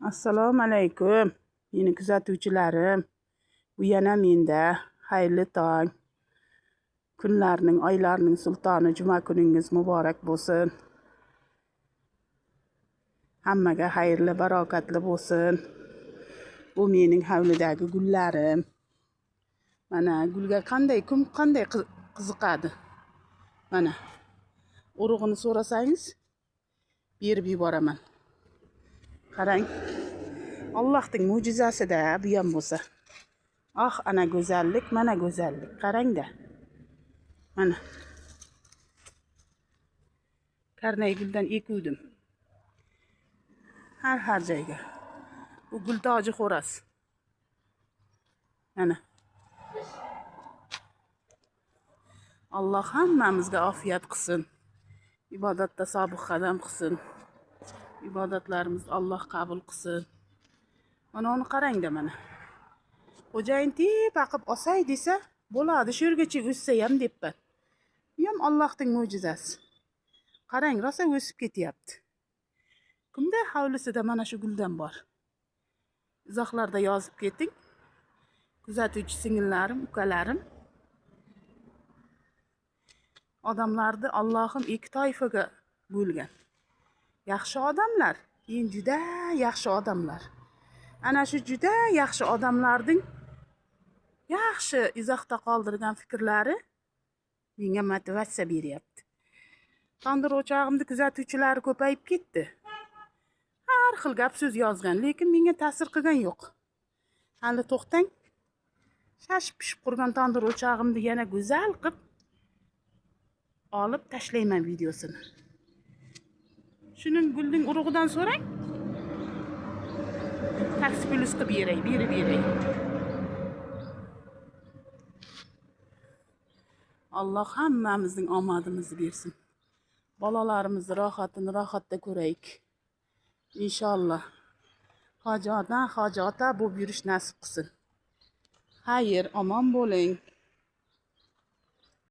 Assalomu alaykum, meni kuzatuvchilarim. Bu yana menda. Xayrli tong. Kunlarning, oylarning sultoni juma kuningiz muborak bo'lsin. Hammaga xayrli, barokatli bo'lsin. Bu mening hovlidagi gullarim. Mana gulga qanday kim qanday qiziqadi. Mana urug'ini so'rasangiz berib yuboraman. Qarang. Allohning mo'jizasida bu ham bo'lsa. Ah, ana go'zallik, mana go'zallik. Qarangda. Mana. Karnay guldan ekuvdim. Har joyga. Bu gultoji xo'roz. Mana. Alloh hammamizga ofiyat qilsin. Ibodatda sobiq qadam qilsin. Ibodatlarimizni Alloh qabul qilsin. Mana uni qarangda mana. Xo'jayin tepa qilib olsay desa, bo'ladi, shu yergacha o'ssa ham debman. Bu ham Allohning mo'jizasi. Qarang, rosa o'sib ketyapti. Kimda hovlisida mana shu guldan bor? Izohlarda yozib keting. Kuzatuvchi singillarim, ukalarim. Odamlarni Allohim ikki toifaga bo'lgan. Yaxshi odamlar, keyin juda yaxshi odamlar. Ana shu juda yaxshi odamlarning yaxshi izohda qoldirgan fikrlari menga motivatsiya beryapti. Tandir o'chog'imni kuzatuvchilari ko'payib ketdi. Har xil gap so'z yozgan, lekin menga ta'sir qilgan yo'q. Hali to'xtang. Shashib pishib qurgan tandir o'chog'imni yana go'zal qilib olib tashlayman videosini. Shuning gulning urug'idan so'rang. Taksi plyus qilib beray, berib beray. Alloh hammamizning omadimizni bersin. Bolalarimizni rohatini rohatda ko'raylik. Inshaalloh. Hoji ota, hoji ota bo'lib yurish nasib qilsin. Xayr, omon bo'ling.